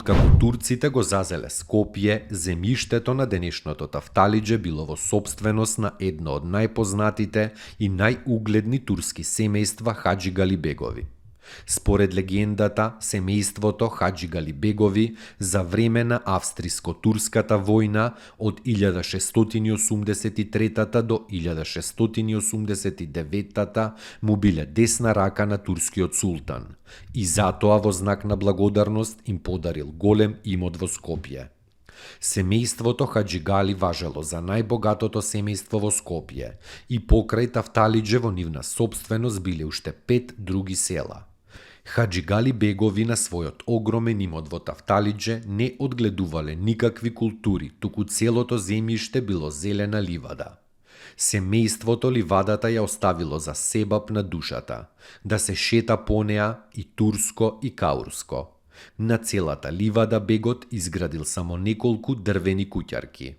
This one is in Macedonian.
Откако турците го зазеле Скопје, земјиштето на денешното Тафталиџе било во сопственост на едно од најпознатите и најугледни турски семејства хаџигалибегови. Според легендата, семејството хаџигалибегови за време на австриско-турската војна од 1683 до 1689 му биле десна рака на турскиот султан и затоа во знак на благодарност им подарил голем имот во Скопје. Семејството Хаџигали важело за најбогатото семејство во Скопје и покрај Тафталиџе во нивна сопственост биле уште 5 други села. Хаџигалибегови на својот огромен имот во Тафталиџе не одгледувале никакви култури, туку целото земјиште било зелена ливада. Семејството ливадата ја оставило за себап на душата, да се шета по неа и турско и каурско. На целата ливада бегот изградил само неколку дрвени куќарки.